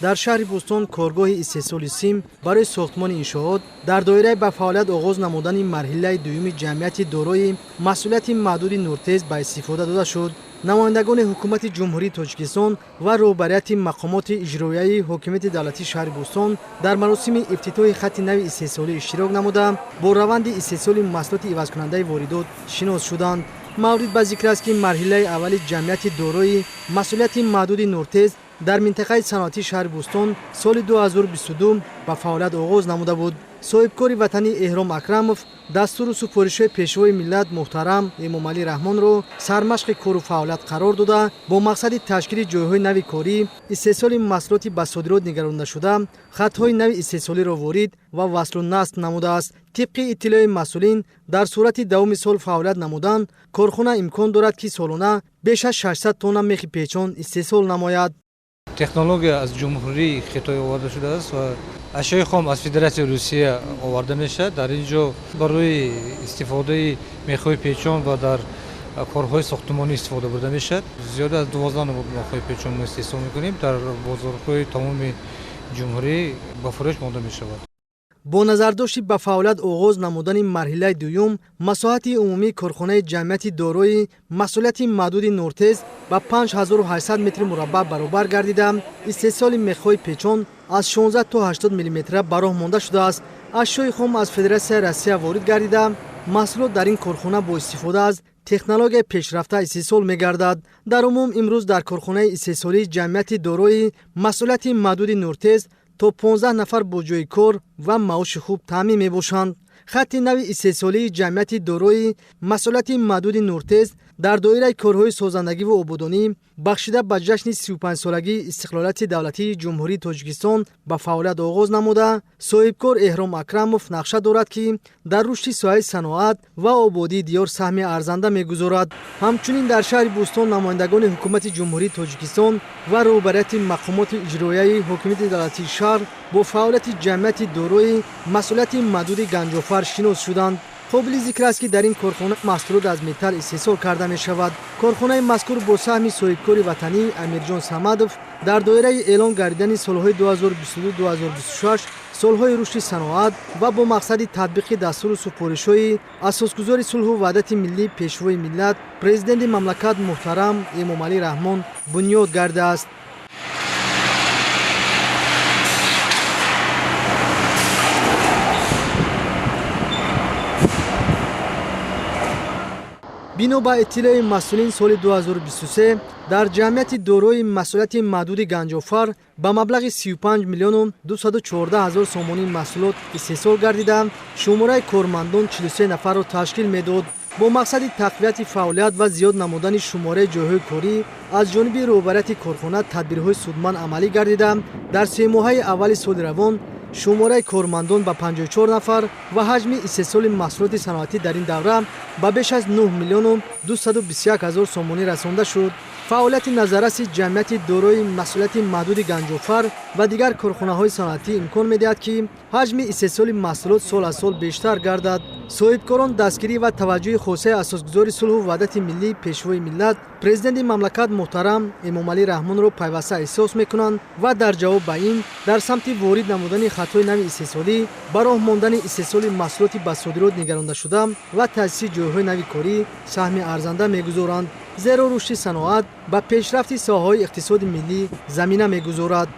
Дар шаҳри Бӯстон коргоҳи истеҳсоли сим барои сохтмони иншоот дар доираи ба фаъолият оғоз намудани марҳилаи дуюми ҷамъияти дорои масъулияти маҳдуди Нуртез ба истифода дода шуд. Намояндагони ҳукумати Ҷумҳурии Тоҷикистон ва роҳбарияти мақомоти иҷроияи ҳокимияти давлатии шаҳри Бӯстон дар маросими ифтитоҳи хатти нави истеҳсолӣ иштирок намуда, бо раванди истеҳсоли маҳсулоти ивазкунандаи воридот шинос шуданд. Маврид ба зикр аст, ки марҳилаи аввали ҷамъияти дорои масъулияти маҳдуди Нуртез дар минтақаи саноатии шаҳри Бӯстон соли 2022 ба фаъолият оғоз намуда буд. Соҳибкори ватанӣ Эҳром Акрамов дастуру супоришҳои Пешвои миллат муҳтарам Эмомалӣ Раҳмонро сармашқи кору фаъолият қарор дода, бо мақсади ташкили ҷойҳои нави корӣ, истеҳсоли маҳсулоти ба содирот нигарондашуда, хатҳои нави истеҳсолиро ворид ва васлу насб намудааст. Тибқи иттилои масъулин, дар сурати давоми сол фаъолият намудан, корхона имкон дорад, ки солона беш аз 600 тонна мехи печон истеҳсол намояд. Технология аз Ҷумҳурии Хитой оварда шудааст ва ашёи хом аз Федератсияи Русия оварда мешавад. Дар ин ҷо барои истифодаи мехҳои печон ва дар корҳои сохтмонӣ истифода бурда мешавад. Зиёда аз 12 намуд мехҳои печон мо истеҳсол мекунем, дар бозорҳои тамоми ҷумҳурӣ ба фурӯш монда мешавад. Бо назардошти ба фаъолият оғоз намудани марҳилаи дуюм, масоҳати умумии корхонаи ҷамъияти дорои масъулияти маҳдуди Нуртез ба 5800 метри мураббаъ баробар гардида, истеҳсоли мехҳои печон аз 16 то 80 миллиметра ба роҳ монда шудааст. Ашёи хом аз Федератсияи Россия ворид гардида, маҳсулот дар ин корхона бо истифода аз технологияи пешрафта истеҳсол мегардад. Дар умум, имрӯз дар корхонаи истеҳсолии ҷамъияти дорои масъулияти маҳдуди Нуртез то 15 нафар бо ҷойи кор ва маоши хуб таъмин мебошанд. Хатти нави истеҳсолии ҷамъияти дорои масъулияти маҳдуди Нуртез дар доираи корҳои созандагиву ободонӣ, бахшида ба ҷашни 35-солагии истиқлолияти давлатии Ҷумҳурии Тоҷикистон, ба фаъолият оғоз намуда, соҳибкор Эҳром Акрамов нақша дорад, ки дар рушди соҳаи саноат ва ободии диёр саҳми арзанда мегузорад. Ҳамчунин дар шаҳри Бӯстон намояндагони ҳукумати Ҷумҳурии Тоҷикистон ва роҳбарияти мақомоти иҷроияи ҳокимияти давлатии шаҳр бо фаъолияти ҷамъияти дорои масъулияти маҳдуди Ганҷофар шинос шуданд. Қобили зикр аст, ки дар ин корхона маҳсулот аз металл истеҳсол карда мешавад. Корхонаи мазкур бо саҳми соҳибкори ватанӣ Амирҷон Самадов дар доираи эълон гардидани солҳои 2022-2026 солҳои рушди саноат ва бо мақсади татбиқи дастуру супоришҳои Асосгузори сулҳу ваҳдати миллӣ, Пешвои миллат, Президенти мамлакат муҳтарам Эмомалӣ Раҳмон бунёд гардааст. Бино ба иттилои масъулин, соли 2023 дар ҷамъияти дорои масъулияти маҳдуди Ганҷофар ба маблағи 35 миллиону 214 ҳазор сомонӣ маҳсулот истеҳсол гардида, шумораи кормандон 43 нафарро ташкил медод. Бо мақсади тақвияти фаъолият ва зиёд намудани шумораи ҷойҳои корӣ аз ҷониби роҳбарияти корхона тадбирҳои судманд амалӣ гардида, дар семоҳаи аввали соли равон шумораи кормандон ба 54 нафар ва ҳаҷми истеҳсоли маҳсулоти саноатӣ дар ин давра ба беш аз 9 миллиону 221 ҳазор сомонӣ расонда шуд. Фаъолияти назарраси ҷамъияти дорои масъулияти маҳдуди Ганҷофар ва дигар корхонаҳои саноатӣ имкон медиҳад, ки ҳаҷми истеҳсоли маҳсулот сол аз сол бештар гардад. Соҳибкорон дастгирӣ ва таваҷҷӯҳи хосаи Асосгузори сулҳу ваҳдати миллӣ, Пешвои миллат, Президенти мамлакат муҳтарам Эмомалӣ Раҳмонро пайваста эҳсос мекунанд ва дар ҷавоб ба ин дар самти ворид намудани хатҳои нави истеҳсолӣ, ба роҳ мондани истеҳсоли маҳсулоти ба содирот нигарондашуда ва таъсиси ҷойҳои нави корӣ саҳми арзанда мегузоранд, зеро рушди саноат ба пешрафти соҳаҳои иқтисоди миллӣ замина мегузорад.